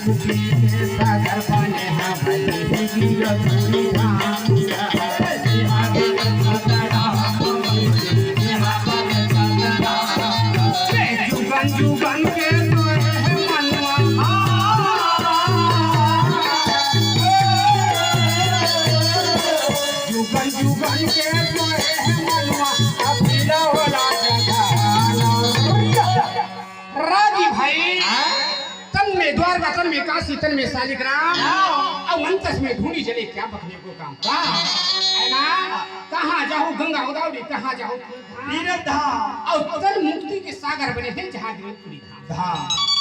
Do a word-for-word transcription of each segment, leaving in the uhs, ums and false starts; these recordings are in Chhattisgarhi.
सागर बने हवै, गिरपुरी धाम। जुगन जुगन के सोए हे मनवा। जुगन जुगन के सोए हे मनवा, अखिला वाला जगाना। राजी भाई, हाँ? तन में द्वारका, तन में काशी, तन में शालिग्राम, हाँ। अउ अंतस में धूनी जले, क्या बखने को काम। हाँ। है ना? कहाँ जाहू गंगा गोदावरी, कहाँ जाहू तीर्थ धाम। अउ तन मुक्ति के सागर बने हे जहाँ गिरपुरी धाम। हाँ।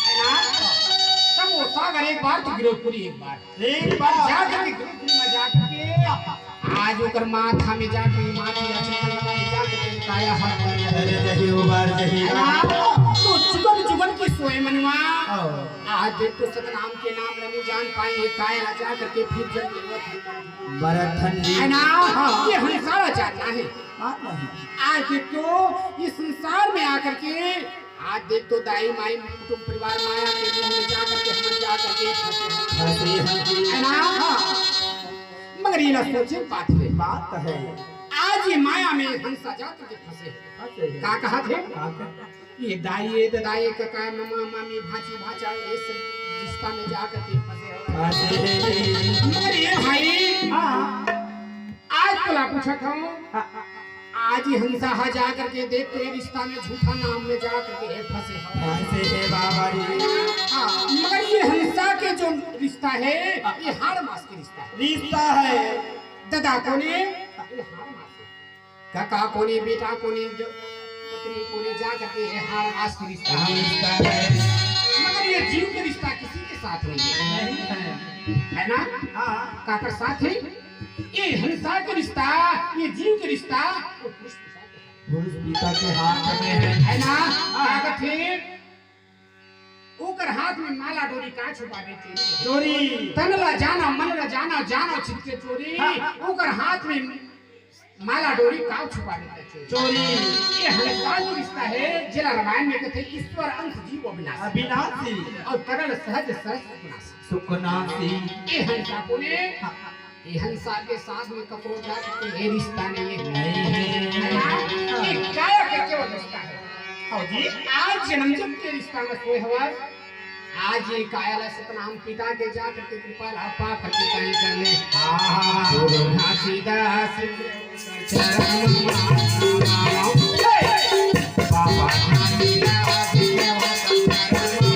है ना? तब वो सागर एक बार तो गिरपुरी एक बार। एक बार। जा करके गिरपुरी में जा करके आज ओकर माथा में जाके, माथे ला चंदन लगा के जाके काया हर कर। अरे जही उबार जही। है ना? तो जुगन जुगन के सोए मनवा। आओ। आज देख तो सतनाम के नाम ल नहीं जान पाए, ये काया ला जा करके फिर जब जरूरत है। भरत हन जी। है ना? हाँ। ये हंसारा जानना है। हाँ, नहीं। आज देख तो इस संसार में आकर के आज देख तो दाई माई कुटुंब परिवार माया के मुंह में जा करके हमन जा करके फंसे हैं। फंसे हैं। है ना? हाँ। मगर ये ना सोचे बात है। बात है। आज ये माया में हंसा जा करके फंसे हैं। फंसे हैं। का कहा थे? का कहा? ये दाई, ये ददाई, काका, ममा, मामी, भांची, भांचा, ये सब रिश्ता में जा करके फंसे हैं। फंसे हैं। मगर ये भाई, हाँ। आज तोला पूछत हूँ, आज ही हंसा हा जा करके देख तो ये रिश्ता में झूठा नाम में जा करके हे फंसे हो। फंसे हे बाबा जी। हाँ, मगर ये हंसा के जो रिश्ता है, ये हाड़ मास के रिश्ता है। रिश्ता है। ददा कोने, ये हाड़ मास है। काका कोने, बेटा कोने, जो पत्नी कोने जा करके ये हाड़ मास के रिश्ता है। रिश्ता है। मगर ये जीव के रिश्ता किसी के साथ नहीं है। नहीं है। है ना? हाँ। काकर साथ है? ये हंसा के रिश्ता, ये जीव के रिश्ता, वो पुरुष के साथ है। पुरुष पिता के हाथ में है। है ना? हाँ। का कथे? ओकर हाथ में माला डोरी का छुपाबे चोरी। चोरी। तन ला जाना, मन ला जाना, जानो चित के चोरी। हाँ। ओकर हाथ में माला डोरी का छुपाबे चोरी। चोरी। ये हंसा जो रिश्ता है, जेला रामायण में कथे ईश्वर अंश जीव अविनाशी। अविनाशी। अउ तरल सहज सरस सुखनाशी। सुखनाशी। ये हंसा कोने हाँ। ये हंसा के साथ में ककरो जात के ये रिश्ता नहीं है। नहीं है। है ना? ये काया के केवल रिश्ता है। हाँ जी। आज जन्म जन्म के रिश्ता में सोए हवस। आज ये काया ला सतनाम पिता के जा करके कृपा ला पा करके ताई कर ले। हाँ। गुरु घासीदास चरण में हे। बाबा घासीदास के हो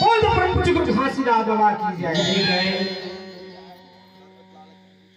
बोल दो परम पूज्य गुरु घासीदास बाबा की जय।